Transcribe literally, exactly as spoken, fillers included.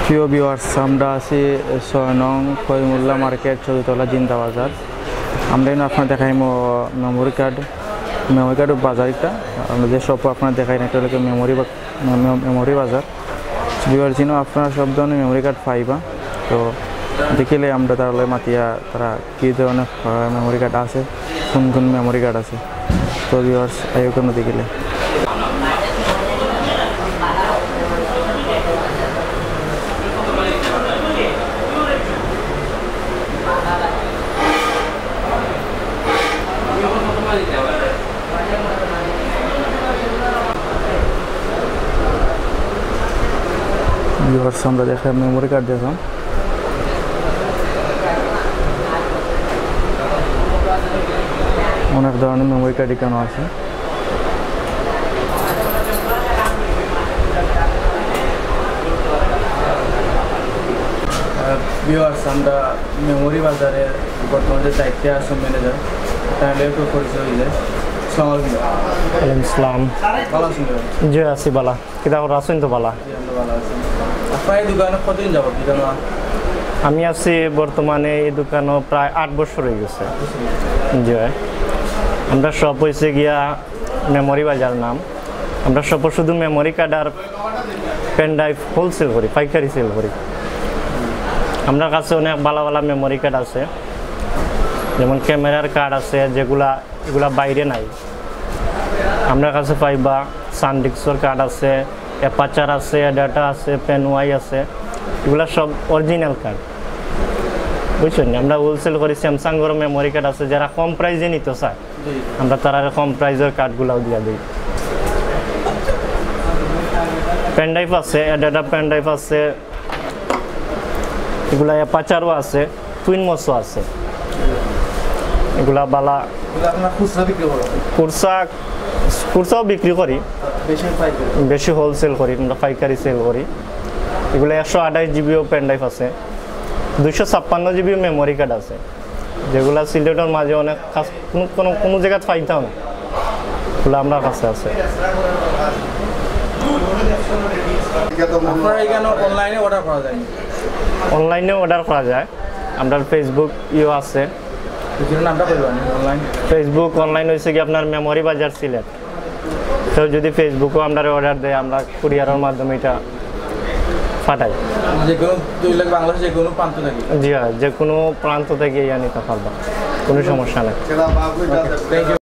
প্রিয় ভিউয়ার্স, আমরা আছি ছয় নং করিমুল্লাহ মার্কেট, চৌদ্দতলা, জিন্দা বাজার। আমরা এনে আপনারা দেখাইমু মেমোরি কার্ড। মেমোরি কার্ড বাজার একটা, আমরা যে শপ আপনারা দেখাই না, এটা হলো মেমোরি বা-, মে-, মেমোরি বাজার। ভিউয়ার্স, চিনো আপনারা সব ধরনের মেমোরি কার্ড পাইবা। তো দেখিলে আমরা তাহলে মাতিয়া তারা কি ধরনের, আহ, মেমোরি কার্ড আছে, কোন কোন মেমোরি কার্ড আছে। তো ভিউয়ার্স, আইও কেন দেখিলে। ভিউয়ার্স, আমরা দেখলাম মেমোরি কার্ড, দেখলাম অনেক ধরনের মেমোরি কার্ড এখানে আছে। ভিউয়ার্স, আমরা মেমোরি বাজারে বর্তমানে যে দায়িত্বে আছে ম্যানেজার, তাহলে একটু পরিচয় হইলে। আসসালামু আলাইকুম। ওয়ালাইকুম আসসালাম। ভালো আছেন ভাই? জি, আছি বালা। কিতা খবর, আছেন তো বালা? জি, আমরা ভালো আছি। আপনার এই দোকানে কতদিন যাবত দোকানে? আমি আছি বর্তমানে এই দোকানও প্রায় আট বছর হয়ে গেছে। জি ভাই। আমরা শপ হইছে গিয়া মেমোরি বাজার নাম। আমরা শপও শুধু মেমোরি কার্ড আর পেন ড্রাইভ হোলসেল করি, পাইকারি সেল করি। আমরা কাছে অনেক ভালা ভালা মেমোরি কার্ড আছে, যেমন ক্যামেরার কার্ড আছে, যেগুলা, এগুলা বাইরে নাই। আমরা কাছে পাইবা সানডিস্কর কার্ড আছে, অ্যাপাচার আছে, ডেটা আছে, পেনওয়াই আছে, এগুলা সব অরিজিনাল কার্ড, বুঝছেন নি? আমরা হোলসেল করি। স্যামসাংয়েরও মেমোরি কার্ড আছে, যারা কম প্রাইসে নিতে চায়, জি। আমরা তারারে কম প্রাইসের কার্ডগুলাও দিয়া দিই। পেন ড্রাইভ আছে, ডেটা পেন ড্রাইভ আছে, এগুলা অ্যাপাচারও আছে, টুইনমসও আছে। এগুলা বালা। এগুলা আপনারা খুচরা বিক্রি করেন? খুচরা, খুচরাও বিক্রি করি। বেশি পাইকারি? বেশি হোলসেল করি, আমরা পাইকারি সেল করি। এগুলা একশো আঠাশ জিবিও পেন ড্রাইভ আছে, দুইশো ছাপ্পান্ন জিবিও মেমোরি কার্ড আছে, যেগুলা সিলেটের মাঝে অনেক কাছ-, কোনো, কোনো, কোনো জায়গাত পাইতাম না, এগুলা আমরার কাছে আছে। আপনারা এখানে অনলাইনে অর্ডার করা যায়? অনলাইনে অর্ডার করা যায়, আমরার Facebook ইও আছে। Facebook online? Facebook অনলাইন হইছে কি আপনার মেমোরি বাজার সিলেট। কেউ যদি Facebook-ও আমরারে অর্ডার দেয়, আমরা কুরিয়ারের মাধ্যমে এটা পাঠাই। যে কোনো, দুই লাখ বাংলাদেশ যে কোনো প্রান্ত থেকে? জি হ্যাঁ, যে কোনো প্রান্ত থেকে ইয়া নিতে পারবা, কোনো সমস্যা নেই। Thank you।